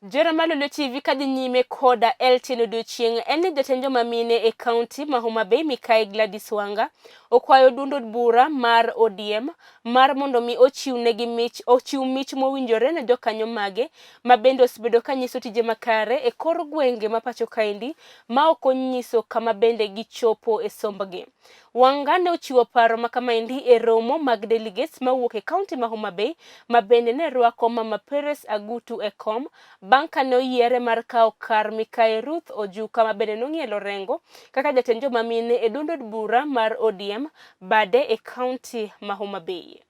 Jera mar Lolwe TV kadhi nyime koda LTN odiochieng' en ni jatend joma mine e kaunti ma Homa Bay Mikai Gladys Wanga okwayo duond od bura mar ODM mar mondo mi ochiw negi mich ochiw mich mowinjore ne jokanyo mage ma bende osebedo ka nyiso tije makare e kor gwenge ma pacho kaendi ma ok onyiso kama bende gichopo e sombgi. Wanga ne ochiwo paro ma kamaendi e romo mag delegates mawuok e kaunti ma Homa Bay ma bende ne rwako Mama Peres Agutu e kom bang' kane oyiere mar kawo kar Mikai Ruth Ojuka ma bende nong'ielo rengo kaka jatend joma mine e duond od bura mar ODM bade e kaunti ma Homa Bay.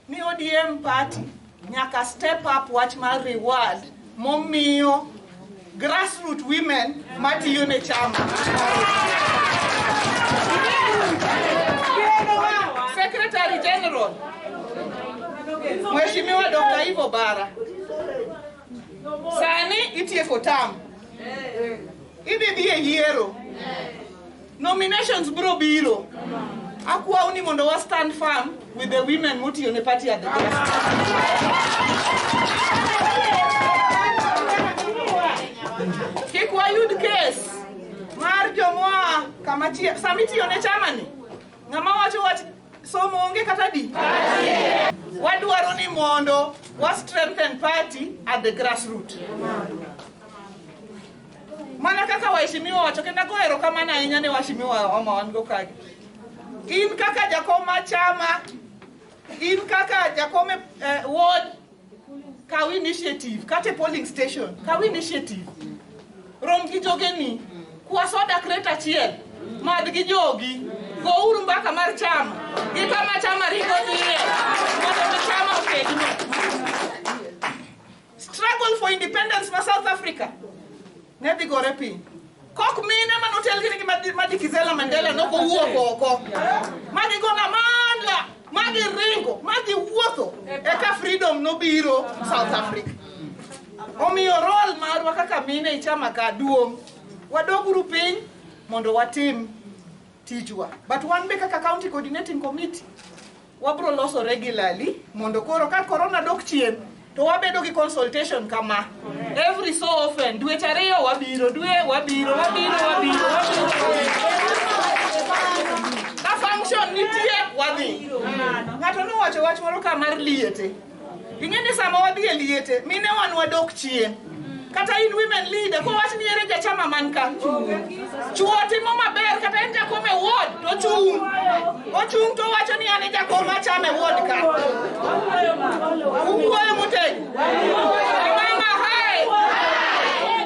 Ni ODM party nyaka step up wach mar reward momiyo grassroots women matiyo ne chama. Secretary General Mheshimiwa Dr. Ivo Bara, sani itieko term, idhi dhi e yiero, nominations bro biro. Akwau ni mondo wa stand firm with the women motiyo ne party at the grassroots. Kik wayud case mar jomoa kama sama itiyo ne chama ni, ng'ama wacho wach somo onge kata di. Wadwaro ni mondo wa strengthen party at the grassroots. Mana kaka waheshimiwa wacho, kendo ago erokamano ahinya ne waheshimiwa ma wan go kagi. In kaka jakom mar chama, in kaka jakom e ward, kaw initiative, kata e polling station, kaw initiative. Rom gi jogeni, kwa soda crate achiel, madh gi jogi, gouru mbaka mar chama, gi kama chama ringo dhiye, mondo mi chama otegno. Struggle for independence ma South Africa ne dhi gore piny. Kok mine manotelgi gi Madikizela Mandela nokowuok oko. Magi gona mandla, magi ringo, magi wuotho, eka freedom nobiro South Africa. Omiyo role marwa kaka mine e chama ka duong'. Wadoguru piny mondo watim tijwa. But wan be kaka County Coordinating Committee, wabro loso regularly mondo koro ka corona dok chien to wabedo gi consultation kama every so often, dweche 2 wabiro, dwe wabiro, wabiro, wabiro, wabiro. Ka function nitie wadhi. Ng'ato nowacho wach moro ka mar liete. Ing'e ni sama wadhi e liete, mine wan wadok chien. Kata in women leader, kowach ni ere jachama man ka, chuo timo maber, kata en jakom e ward to chung', ochung' to wacho ni an e jakom achama e ward ka. Uwuoyo motegno.